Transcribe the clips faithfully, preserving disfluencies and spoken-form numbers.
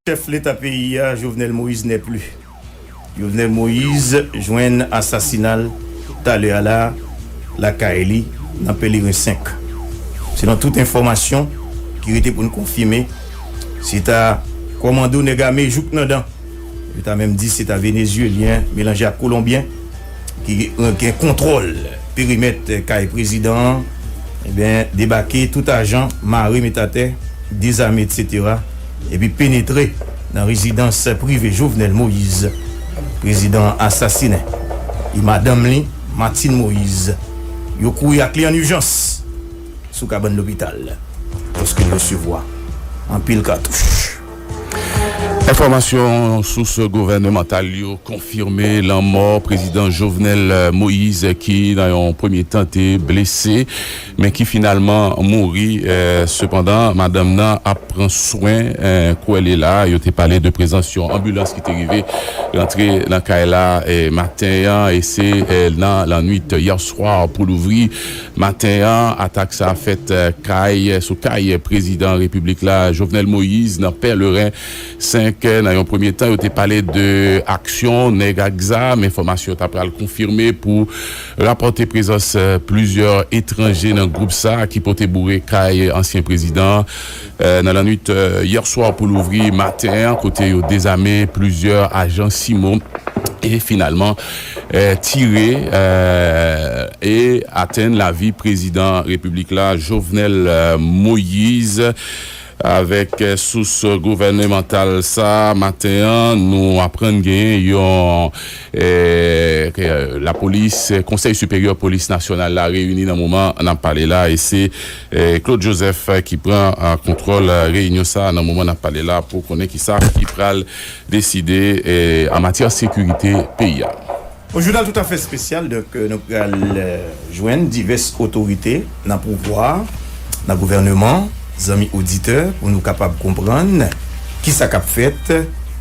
Chèf leta peyi a, Jovenel Moïse n'est plus. Jovenel Moïse jwenn asasina l talè a la, lakay li, nan Pèleren senk. Selon tout enfòmasyon ki rete pou n konfime, se ta kòmando nèg ame jouk nan dan. Yo ta menm di se ta Venezyelyen melanje ak Kolonbyen ki gen kontwòl perimèt kay prezidan an, ebyen, debake tout ajan, mare, met atè, dezame, etsetera, epi penetre nan rezidans prive Jovenel Moïse, prezidan an asasinen, e madanm li, Martine Moïse. Yo kouri ak li an ijans sou kabann lopital, kote l resevwa anpil katouch. Enfòmasyon sous gouvènemantal yo konfime lanmò prezidan Jovenel Moïse, ki nan yon premye tan te blese, men ki finalman mouri. Eh, sepandan, madanm nan ap pran swen, eh, kwè li la. Yo te pale de prezans yon anbilans ki te rive rantre nan kay la, eh, maten an, e se, eh, nan lannwit yè swa pou louvri maten an. Atak sa fèt, eh, kay, sou kay prezidan repiblik la, Jovenel Moïse, nan Pèleren senk. Nan yon premye tan, yo te pale de aksyon nèg ak zam. Enfòmasyon yo ta pral konfime pou rapòte prezans, eh, plizyè etranje nan gwoup sa ki pote boure kay ansyen prezidan, eh, nan lannwit, eh, yè swa pou louvri maten an, kote yo dezame plizyè ajan simo e finalman, eh, tire, eh, e atenn lavi prezidan repiblik la, Jovenel, eh, Moïse. Avèk, eh, sous gouvènemantal sa, maten an, nou aprann gen yon, eh, ke, eh, lapolis, eh, Konsèy Siperyè Polis Nasyonal la reyini nan moman n ap pale la, e se, eh, Claude Joseph, eh, ki pran, eh, kontwòl, eh, reyinyon sa nan moman n ap pale la pou konnen kisa ki pral deside, eh, an matyè sekirite peyi a. Yon jounal toutafè espesyal, donk, eh, nou pral, eh, jwenn divès otorite nan pouvwa, nan gouvèneman, zanmi oditè, pou nou kapab konprann kisa k ap fèt,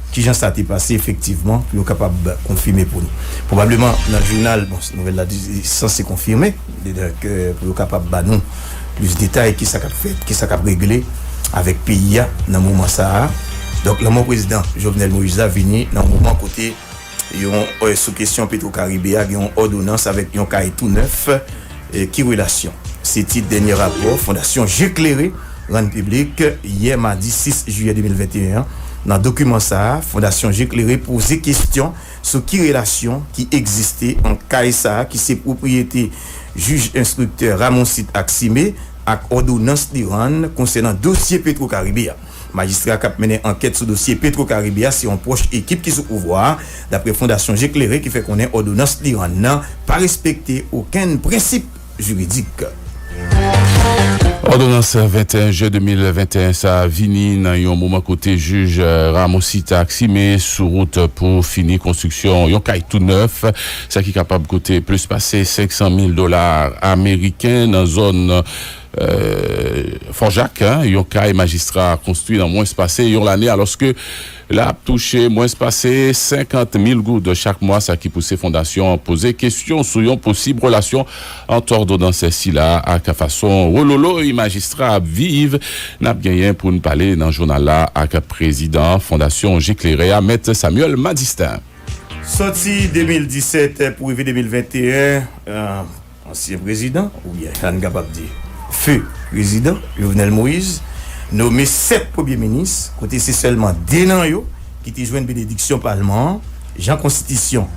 kijan sa te pase efektivman, pou yo kapab konfime pou nou. Pwobableman, nan jounal, bon, nouvèl la di, sanse konfime, donk, eh, pou yo kapab ba nou plis detay, kisa k ap fèt, kisa k ap regle avèk peyi a nan moman sa a. Donk, lanmò prezidan Jovenel Moïse la vini nan moman kote yon, eh, sou kesyon Petro Caribe a, gen yon òdonans avèk yon kay tou nèf, eh, ki relasyon. Se tit dènye rapò Fondasyon Je Klere rann piblik yè madi sis jiyè de mil venteyen an. Nan dokiman sa a, Fondasyon Je Klere poze kesyon sou ki relasyon ki egziste ant kay sa a ki se pwopriyete jij enstriktè Ramoncite Aximé ak òdonans li rann konsènan dosye Petro Caribe a. Majistra k ap mennen ankèt sou dosye Petro Caribe a se yon pwòch ekip ki sou pouvwa a, daprè Fondasyon Je Klere ki fè konnen òdonans li rann nan pa respekte okenn prensip jiridik. Òdonans venteyen jen de mil venteyen sa a vini nan yon moman kote jij, eh, Ramoncite Aximé sou wout pou fini konstriksyon yon kay tou nèf, sa ki kapab koute plis pase senk san mil dola ameriken nan zòn, eh, Fò Jak, en, yon kay majistra konstwi nan mwens pase yon lane, alòske l ap touche mwens pase senkant mil goud chak mwa, sa ki pouse fondasyon an poze kesyon sou yon posib relasyon ant òdonans sila ak fason wololoy majistra ap viv. N ap genyen pou n pale nan jounal la ak prezidan Fondasyon Je Klere a, Mèt Samuel Madistin. Sòti de mil disèt pou rive de mil venteyen, eh, ansyen prezidan, oubyen sa n kapab di, feu prezidan Jovenel Moïse, nome sèt premye minis, kote se sèlman de nan yo ki te jwenn benediksyon palman an, jan konstitisyon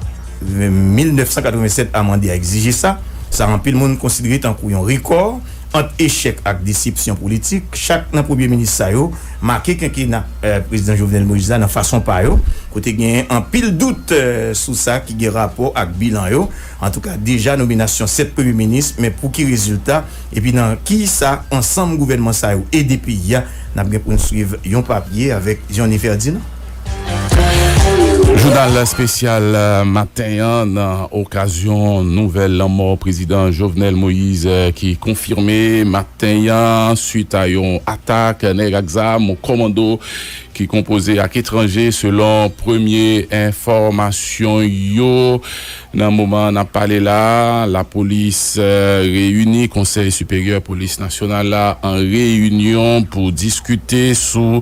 mil nèf san katreven sèt amande a egzije sa. Sa, anpil moun konsidere tankou yon rekò. Ant echèk ak desepsyon politik, chak nan premye minis sa yo make kenkena, eh, prezidan Jovenel Moïse la nan fason pa yo, kote genyen anpil dout, eh, sou sa ki gen rapò ak bilan yo. Antouka, deja nominasyon sèt premye minis, men pou ki rezilta, epi nan ki sa ansanm gouvènman sa yo ede peyi a, n ap gen pou n swiv yon papye avèk Johnny Ferdinand. Jounal espesyal, eh, maten an, nan okazyon nouvèl lanmò prezidan Jovenel Moïse, eh, ki konfime maten an, swit a yon atak nèg ak zam, kòmando, ki konpoze ak etranje, selon premye enfòmasyon yo. Nan moman n ap pale la, lapolis, eh, reyini, Konsèy Siperyè Polis Nasyonal la an reyinyon pou diskite sou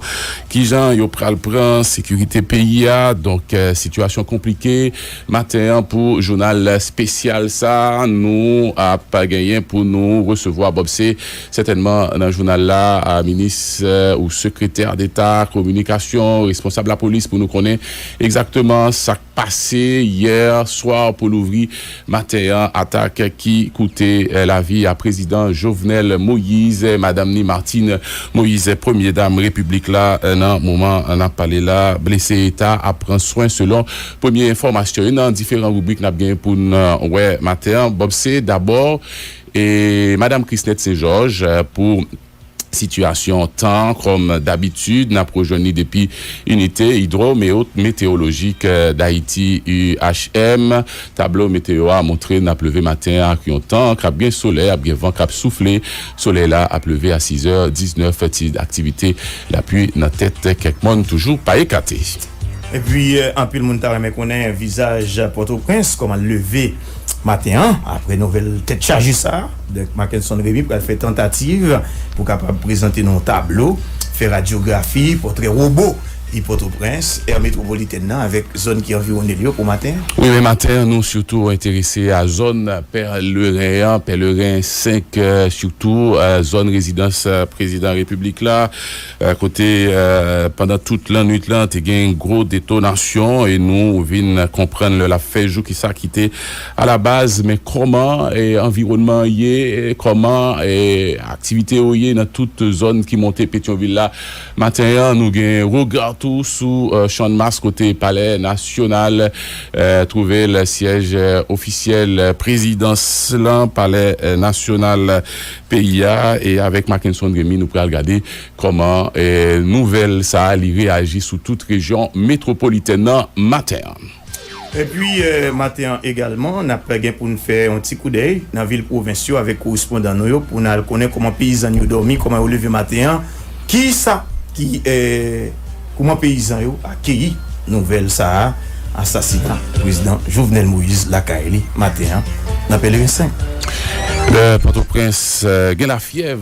kijan yo pral pran sekirite peyi a. Donk, eh, sitiyasyon konplike. Maten an, pou jounal espesyal sa, nou ap genyen pou nou resevwa Bob C. Sètènman, nan jounal la, a, minis, eh, ou sekretè deta kominikasyon, responsab lapolis pou nou konnen egzakteman sa k pase yè swa pou louvri maten an, atak ki koute, eh, lavi a prezidan Jovenel Moïse, eh, madanm ni Martine Moïse, premye dam repiblik la, eh, nan moman n ap pale la, blese eta ap pran swen selon premye enfòmasyon yo. Nan diferan ribrik n ap gen pou n, eh, wè maten an, Bob C dabò, e madanm Chrisnette Saint-Georges, eh, pou sitiyasyon tan, kòm dabitid, n ap rejwenn li depi Inite Idwometeolojik, eh, Dayiti, U H M. Tablo meteyo a montre n ap leve maten an ak yon tan k ap gen solèy, ap gen van k ap soufle. Solèy la ap leve a sizè diznèf, ti aktivite lapli nan tèt kèk mòn toujou pa ekate. Epi, eh, anpil moun ta renmen konnen vizaj Pòtoprens, kòman l leve maten an, apre nouvèl tèt chaje sa a. Donk, Mackenson Remy pral fè tantativ pou kapab prezante nou yon tablo, fè radyografi, pòtrè wobo, e Pòtoprens, è metwopolitèn nan, avèk zòn ki anviwonnen l yo pou maten an. Wi, men maten an, nou sitou enterese a zòn Pèleren an, Pèleren senk, eh, sitou, eh, zòn rezidans, eh, prezidan repiblik la, eh, kote, eh, pandan tout lannwit lan, te gen gwo detonasyon e nou vin konprann lè l ap fè jou kisa ki te alabaz, men kòman, eh, anviwònman an ye, eh, kòman, eh, aktivite yo ye nan tout zòn ki monte Petyonvil la. Maten an, nou gen rega tou sou, eh, Channmas kote Palè Nasyonal, eh, twouve l, syèj, eh, ofisyèl, eh, prezidans lan, Palè, eh, Nasyonal peyi a, e avèk Mackenson Remy, nou pral gade kòman, eh, nouvèl sa a, li reyaji sou tout rejyon metwopolitèn nan maten an. Epi, eh, maten an egalman, n ap gen pou n fè yon ti koudèy nan vil pwovens yo avèk korespondan nou yo pou n al konnen kòman peyizàn yo dòmi, kòman yo leve maten an, kisa ki, eh, kòman peyizan yo akeyi nouvèl sa a, asasina prezidan Jovenel Moïse lakay li maten an nan Pèleren senk. Lè Pòtoprens, eh, gen lafyèv,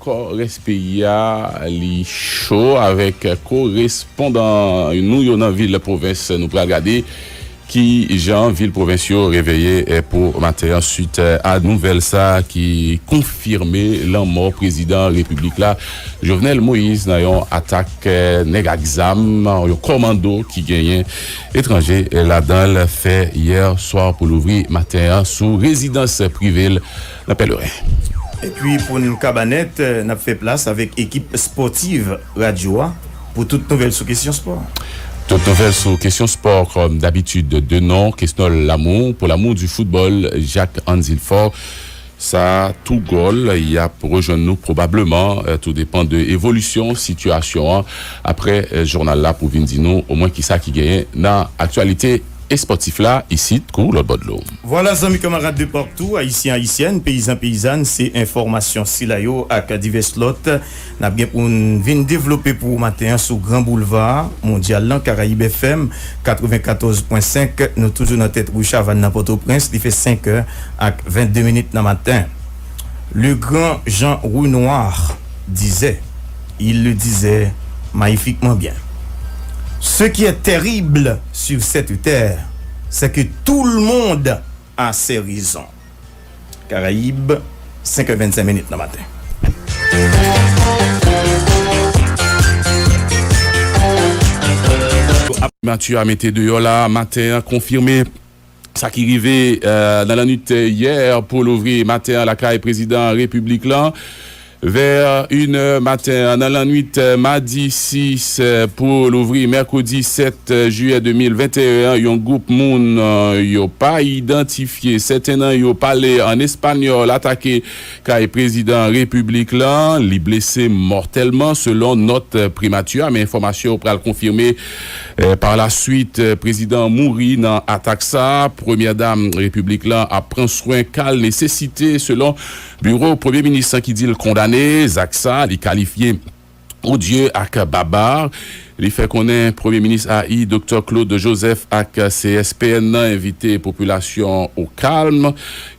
kò rès peyi a, li cho avèk korespondan nou yo nan vil pwovens. Nou pral gade ki jan vil pwovens yo reveye, eh, pou maten an swit, eh, a nouvèl sa a ki konfime lanmò prezidan repiblik la, Jovenel Moïse, nan yon atak, eh, nèg ak zam, yon kòmando ki genyen etranje ladan l fè yè swa pou louvri maten an sou rezidans prive l nan Pèleren. Epi pou n kaba nèt, n ap fè plas avèk ekip espòtiv radyo a pou tout nouvèl sou kesyon spò. Tout nouvèl sou kesyon spò, kòm dabitid, de non, Kesnòl Lamour, pour l'amour du football, Jacques Anzilfort. Sa tou gòl, y ap rejwenn nou pwobableman, eh, tou depan de evolisyon sitiyasyon an. Aprè, eh, jounal la pou vin di nou omwen kisa ki genyen nan aktyalite espòtif la isit kou lòt bò dlo. Vwala, zanmi kanmarad de partou, ayisyen, ayisyèn, peyizan, peyizàn, se enfòmasyon sila yo ak divès lòt n ap gen pou n vin devlope pou ou maten an sou Gran Boulva Mondyal lan, Karayib F M katrevenkatòz pwen senk. Nou toujou nan tèt ri Chavann nan Pòtoprens, li fè senk è ak vennde minit nan maten. Le grand Jean Renoir disait, il le disait magnifiquement bien, ce qui est terrible sur cette terre, c'est que tout le monde a ses raisons. Karayib, senk è vennsenk minit nan maten. Primati a mete deyò la maten an konfime sa ki rive, eh, nan lannwit yè pou louvri maten an lakay prezidan repiblik lan. Vè inè maten an, nan lannwit, eh, madi sis, eh, pou louvri mèkredi sèt jiyè de mil venteyen an, yon gwoup moun, eh, yo pa idantifye, sèten nan yo pale an espanyòl, atake kay prezidan repiblik lan. Li blese mòtèlman, selon nòt, eh, primati a, men enfòmasyon yo pral konfime, eh, pa la swit, eh, prezidan an mouri nan atak sa. Premyè dam repiblik lan ap pran swen ka l nesesite, selon biwo premye minis lan ki di l kondane zak sa, li kalifye odye ak babar. Li fè konnen Premye Minis A I, Doktè Claude Joseph ak C S P N nan envite popilasyon o kalm,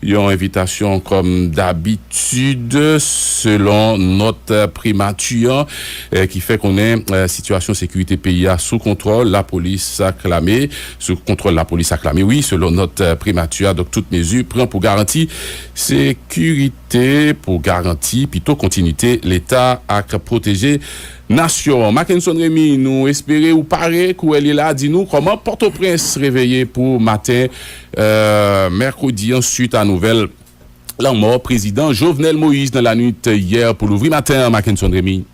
yon envitasyon kòm dabitid, selon nòt primati an, eh, ki fè konnen, eh, sitiyasyon sekirite peyi a sou kontwòl, lapolis ak lame, sou kontwòl lapolis ak lame, wi, selon nòt, eh, primati a. Donk, tout mezi pran pou garanti sekirite, pou garanti pito kontinite Leta ak pwoteje nasyon an. Mackenson Remy, nou espere ou pare, kourèl ye la, di nou kòman Pòtoprens reveye pou maten, eh, mèkredi an, swit a nouvèl lanmò prezidan Jovenel Moïse nan lanwit yè pou louvri maten an, Mackenson Remy.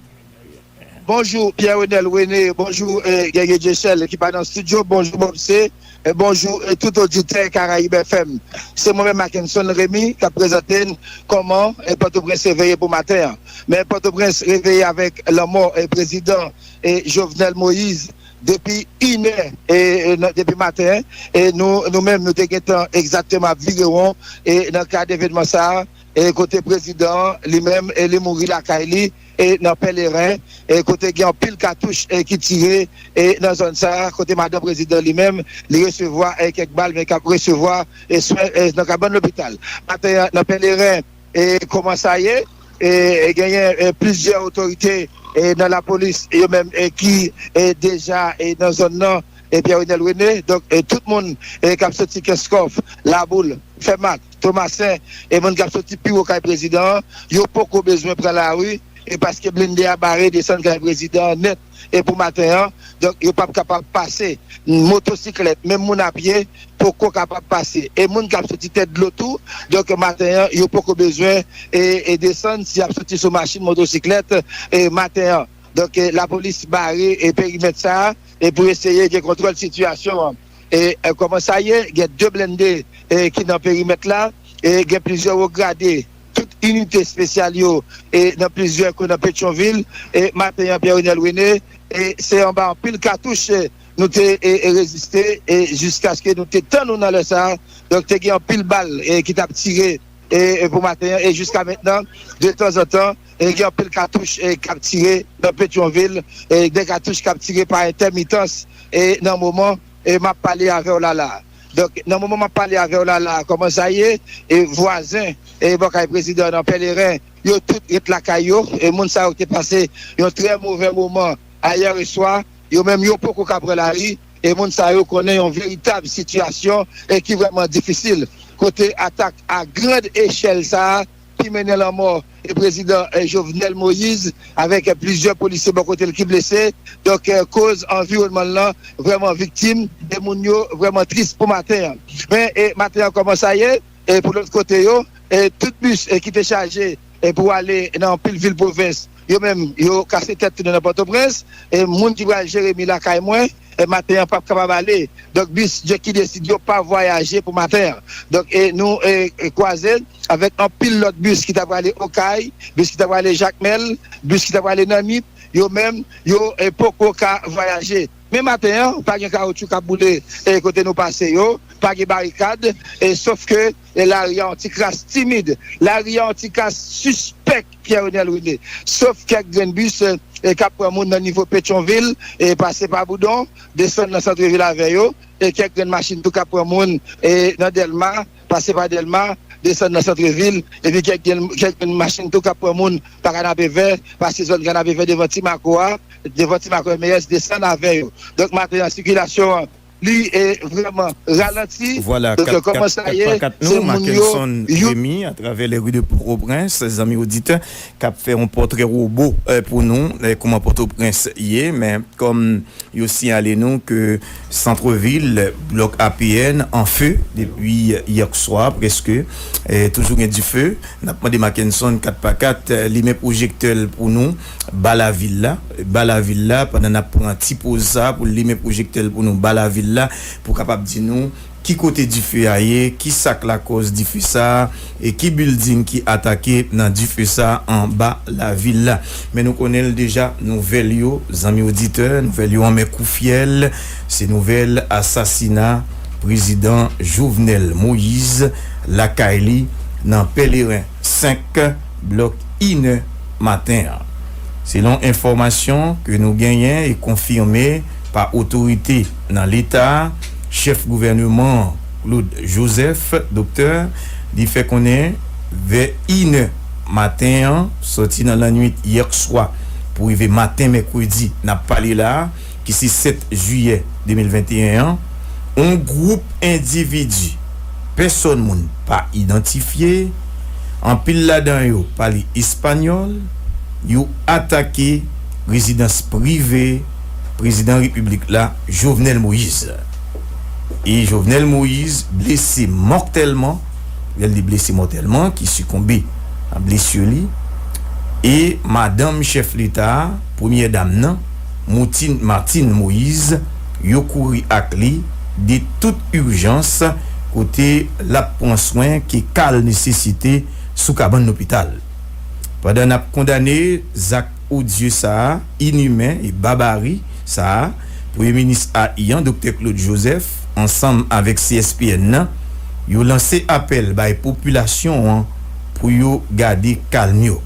Bonjou, Pierre Renel René. Bonjou, eh, Guerrier Djechèl ki pa nan estidyo. Bonjou, Bob C. Eh, bonjou, eh, tout oditè Karayib F M. Se mwen menm, Mackenson Remy, k ap prezante n kòman, eh, Pòtoprens reveye pou maten an. Men Pòtoprens reveye avèk lanmò, eh, prezidan, eh, Jovenel Moïse depi inè, eh, eh, nan, depi maten. E nou, nou menm, nou te gentan egzakteman ap vire won, eh, nan kad evènman sa a, eh, kote prezidan an, li menm, eh, li mouri lakay li, e nan Pèleren, e kote gen anpil katouch, e ki tire, e nan zòn sa a, kote madanm prezidan li menm, li resevwa, e kèk bal, men k ap resevwa, e swen, e nan kabann lopital. Maten an, nan Pèleren, e kòman sa ye, e, e genyen, e plizyè otorite, e nan lapolis, yo menm, e ki, e deja, e nan zòn nan, e Pierre Renel René. Donk, e tout moun, e k ap soti Kenskòf, Laboul, Fèmak, Tomasen, e moun k ap soti pi wo kay prezidan an, yo poko bezwen pran lari, e paske blende a bare desann kay prezidan an nèt, e pou maten an, donk yo p ap kapab pase. Motosiklèt, menm moun a pye, poko kapab pase. E moun k ap soti Tèt Dlo tou, donk maten an, yo poko bezwen, e, e desann si y ap soti sou machin, motosiklèt, e maten an. Donk, e, lapolis bare, e, perimèt sa a, e pou eseye gen kontwòl sitiyasyon an. E, e, kòman sa ye, gen de blende, e, ki nan perimèt la, e gen plizyè wo grade, tout inite espesyal yo, e nan plizyè kwen nan Petyonvil, e maten an, Pierre Renel René, e se anba anpil katouch, e, nou te, e, e reziste, e jiskaske nou te tann nou nan lè sa a. Donk, te gen anpil bal, e, ki t ap tire, e, e pou maten an, e jiska mentnan, de tanzantan, e gen anpil katouch, e, k ap tire nan Petyonvil, e de katouch k ap tire pa entèmitans, e nan moman, e m ap pale avè w la la. Donk, nan moman m ap pale avè w la la, kòman sa ye, e vwazen, e bò kay prezidan nan Pèleren, yo tout ret lakay yo, e moun sa yo te pase yon trè movè moman ayè swa, yo menm yo poko ka pran lari, e moun sa yo konnen yon veritab sitiyasyon, e ki vrèman difisil, kote atak a grand echèl sa a, ki mennen lanmò, e prezidan, e Jovenel Moïse, avèk, e plizyè polisye bò kote l ki blese. Donk, e koz anviwònman l lan vrèman viktim, e moun yo vrèman tris pou maten an. Men, e maten an, kòman sa ye? E pou lòt kote yo, e tout bis, e ki te chaje, e pou ale nan anpil vil pwovens, yo menm, yo kase tèt tounen nan Pòtoprens. E moun ki pral Jeremi lakay mwen, e maten an p ap kapab ale. Donk, bis Djeki Desid yo pa vwayaje pou maten an. Donk, e nou, e, e kwaze avèk anpil lòt bis ki ta prale Okay, bis ki ta prale Jakmèl, bis ki ta prale Nanip, yo menm, yo, e, poko ka vwayaje. Men maten an, pa gen kawoutchou k ap boule, e, kote nou pase yo, pa gen barikad, e, sof ke, e, lari a yon ti kras timid, lari a yon ti kras sispèk, Pierre Renel René. Sof kèk grenn bis, e, e, k ap pran moun nan nivo Petyonvil, e, pase pa Boudon, desann nan santrevil avè yo, e kèk grenn machin tou k ap pran moun, e, nan Dèlma, pase pa Dèlma, desann nan santrevil, epi kèk grenn, kèk grenn machin tou k ap pran moun pa Kanapevè, pase zòn Kanapevè devan Ti Mako a, devan Ti Mako M E S, desann avè yo. Donk, maten an, sikilasyon an, li, e, vrèman ralanti. Vwala, donk, kat, kòman kat, sa kat ye, pa kat se nou, moun yo, Mackenson yo Remy, atravè les rues de Port-au-Prince, zanmi oditè, k ap fè yon pòtrè wobo, e, pou nou, e, kòman Pòtoprens ye, men kòm yo siyale nou ke santrevil, blòk A P N, an fe depi yè swa, prèske, e, toujou gen dife. N ap mande Mackenson kat pa kat, e, limen pwojektè l pou nou, ba lavil la, ba lavil la, pandan n ap pran ti poz sa a pou l limen pwojektè l pou nou, ba lavil la, pou kapab di nou ki kote dife a ye, ki sa k lakòz dife sa a, e ki bilding ki atake nan dife sa a anba lavil la. Men nou konnen l deja, nouvèl yo, zanmi oditè, nouvèl yo anmè kou fyèl, se nouvèl asasina prezidan Jovenel Moïse lakay li nan Pèleren senk, blòk inè maten an. Selon enfòmasyon ke nou genyen e konfime pa otorite nan Leta, chèf gouvèneman an, Claude Joseph, doktè, li fè konnen vè inè maten an, sòti nan lannwit yè swa pou rive maten mèkredi n ap pale la a, ki se sèt jiyè de mil venteyen an, yon gwoup endividi, pèsòn moun pa idantifye, anpil ladan yo pale espanyòl, yo atake rezidans prive prezidan repiblik la, Jovenel Moïse. E Jovenel Moïse blese mòtèlman, lè l di blese mòtèlman, ki sikonbe a blesi li, e madanm chèf Leta a, premyè dam nan, Moutin, Martine Moïse, yo kouri ak li de tout ijans kote l ap pran swen ke ka l nesesite sou kabann lopital. Pandan n ap kondane zak odye sa a, inimen e babari sa a, Premye Minis a I an, Doktè Claude Joseph, ansanm avèk C S P N nan, yo lanse apèl bay popilasyon an pou yo gade kalm yo.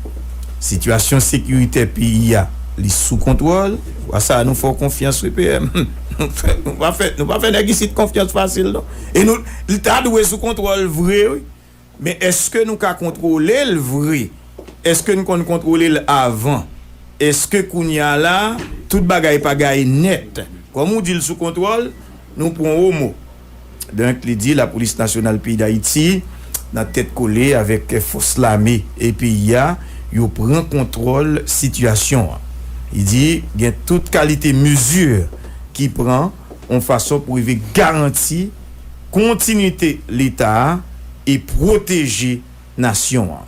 Sitiyasyon sekiritè peyi a, li sou kontwòl. Fwa sa a, nou fè w konfyans, wi, P M. Nou fè, nou pa fè, nou pa fè nèg isit konfyans fasil, non. E nou, li ta dwe sou kontwòl vre, wi. Men èske nou ka kontwole l vre? Èske n konn kontwole l avan? Èske kounye a la, tout bagay pa gaye nèt? Kòm ou di l sou kontwòl, nou pran w o mo. Donk, li di Lapolis Nasyonal peyi Dayiti, nan tèt kole avèk fòs lame e peyi a, yo pran kontwòl sitiyasyon an. Li di gen tout kalite mezi ki pran yon fason pou rive garanti kontinite Leta a e pwoteje nasyon an.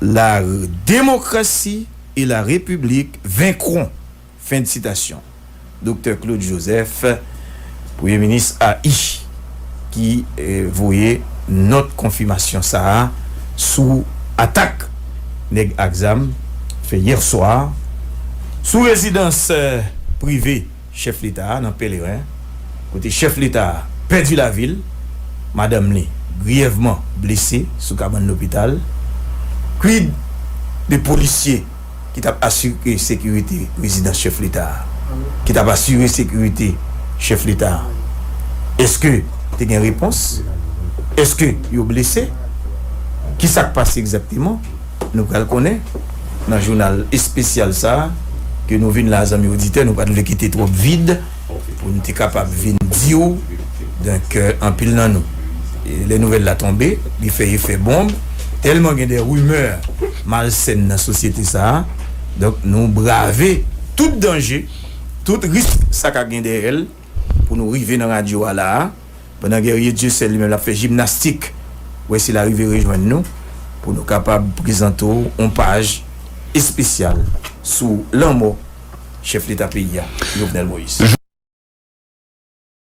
La démocratie et la République vaincront. Fen de sitasyon. Doktè Claude Joseph, Premye Minis A I, ki eh, voye nòt konfimasyon sa a sou atak nèg ak zam fè yè swa sou rezidans eh, prive chèf Leta a nan Pèleren, kote chèf Leta a pèdi lavi l, madanm li griyèvman blese sou kabann lopital. Quid de polisye ki t ap asire sekirite rezidans chèf Leta a, ki t ap asire sekirite chèf Leta a? Èske te gen repons? Èske yo blese? Kisa k pase egzakteman? Nou pral konnen nan jounal espesyal sa a ke nou vin la, zanmi oditè, nou pa t vle kite twòp vid pou n te kapab vin di w, donk, euh, anpil nan nou. E lè nouvèl la tonbe, li fè efè bonb, tèlman gen de rimè malsèn nan sosyete sa a, donk, nou brave tout danje, tout risk sa ka gen dèyè l pou nou rive nan radyo a la a, pandan Guerrier Dieuseul li menm l ap fè jimnastik, wè si l a rive rejwenn nou, pou nou kapab prezante w yon paj espesyal sou lanmò chèf Leta peyi a, Jovenel Moïse.